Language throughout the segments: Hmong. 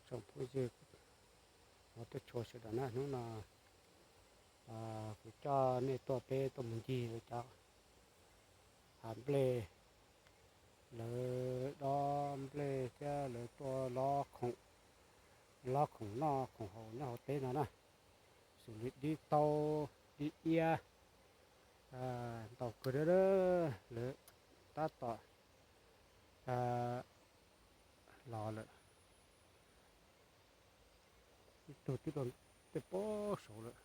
Tsoom phooj ywg, tuaj tshua sawv daws na, hnub no kuv coj nej tuaj, peb tuaj mus ncig lawv cov hav nplej, lawv dob nplej thiab lawv tuaj lob khoom, lob khoom noj khoom haus nyob hauv teb no na. Xws li dib taub, dib iab, ntau kawg, lawv tab tom los lawm. Ib tug twb tuaj tej pob saud lawm.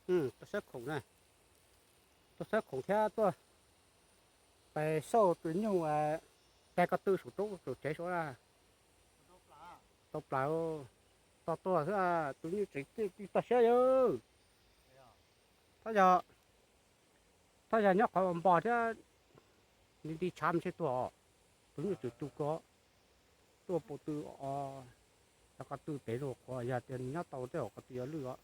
Tuaj saib khoom na, tuaj saib khoom thiab tuaj pais xauj tus nyuj, pais ko tw saum roob saum tsev saud na. Tau plaws, tau tuag xwb, tus nyuj tseem tij toj siab yawg. Thov yog, thov yog nyob qhov npog thiab, nti nti tshav mas ntshe tuag os. Tus nyuj tseem tu ko, tuaj pau tw, cov ko tw pem rau qhov yog tias nws nyob tau tej zaum ko tw yuav lwj os.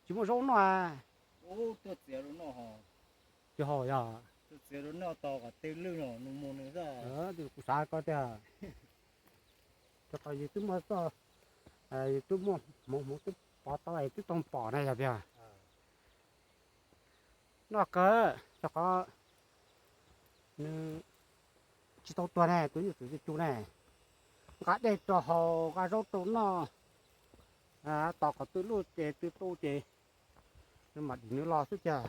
Tsis muaj zaub noj. Tsis haus yog. Kuv xav ko tias, rau qhov yus twb muaj txoj, yus twb muaj hmoov, hmoov twb pov tau, yus twb tau pom na yog tias noj kawg, rau qhov nws tsis tau tuag ne, tus nyuj tseem tu ne. Nqa dej rau haus, nqa zaub rau noj, tos kom tw luj ces tw tu ces nws mam dim nws los xwb tiag.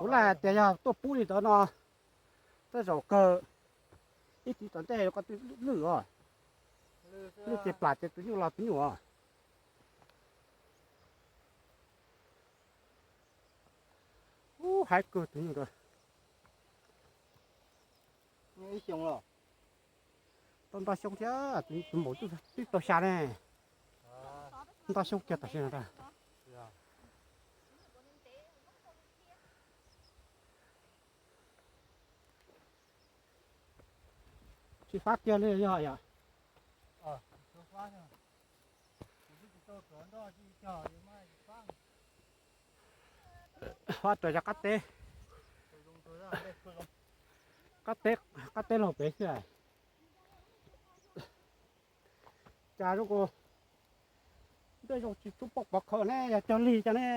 Kuv lam tias yog tuaj pub li ntawd no, tej zaum kawg ib txhis tom ntej ko tw lwj os, lwj ces plam ces tus nyuj los tus nyuj os. Ub, haib kawg tus nyuj ntawd. Tau nto xyoo thiab, tus maum twb tau xya ne. Nto xyoo kiag tam sim no. Tsis fab kiag li yog yom. Fab rau cov qab teb, qab teb, qab teb laug pem xwb. Cas zoo, npej zoo tsis tshua pom pov khawm ne, yog cog lig cas ne.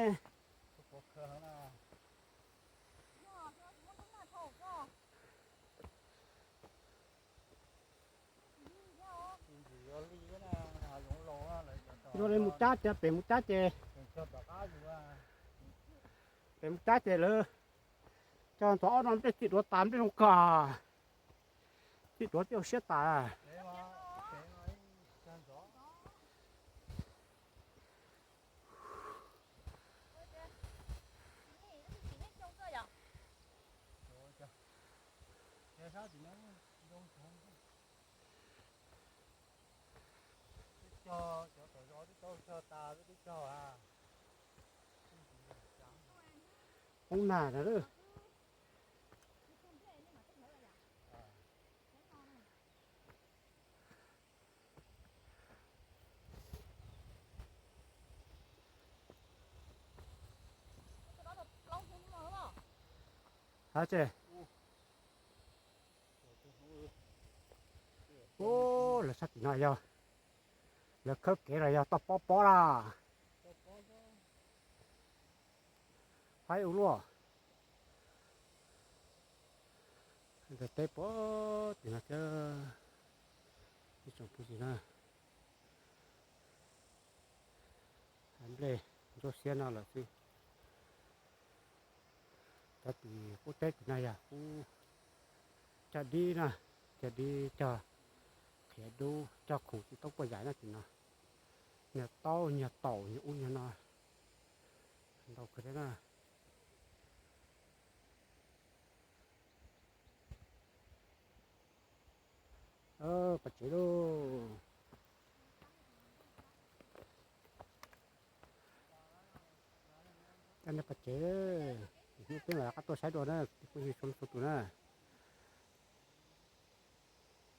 Zoo li mus cab ces, pem mus cab ces, pem mus cab ces lawv cog ntxov ob no nplej txim duav tas nplej zoo kawg, txim duav txij hauv siab tas. Hoob nag na. Hab tse. Ub, lawv sab tim no yog lawv khawb kev los yog toj pob pob lawm. Haib ua luaj. Ntawm teb puag tim no thiab, ib tsoom phooj ywg na. Hav nplej ntsuab xiab no lawm xwb. Cov tim qub teb tim no yog qub cog dib na, cog dib cog qhiav dub cog khoom tsis tau puas yam no tim no. Nyiag taub nyiag taum nyiag ub nyiag no ntau kawg thiab na. Pais tsev lauj. Coj nej pom tsev, hnub peb mam rov qab tuaj saib dua na, phooj ywg txhua leej txhua tus na.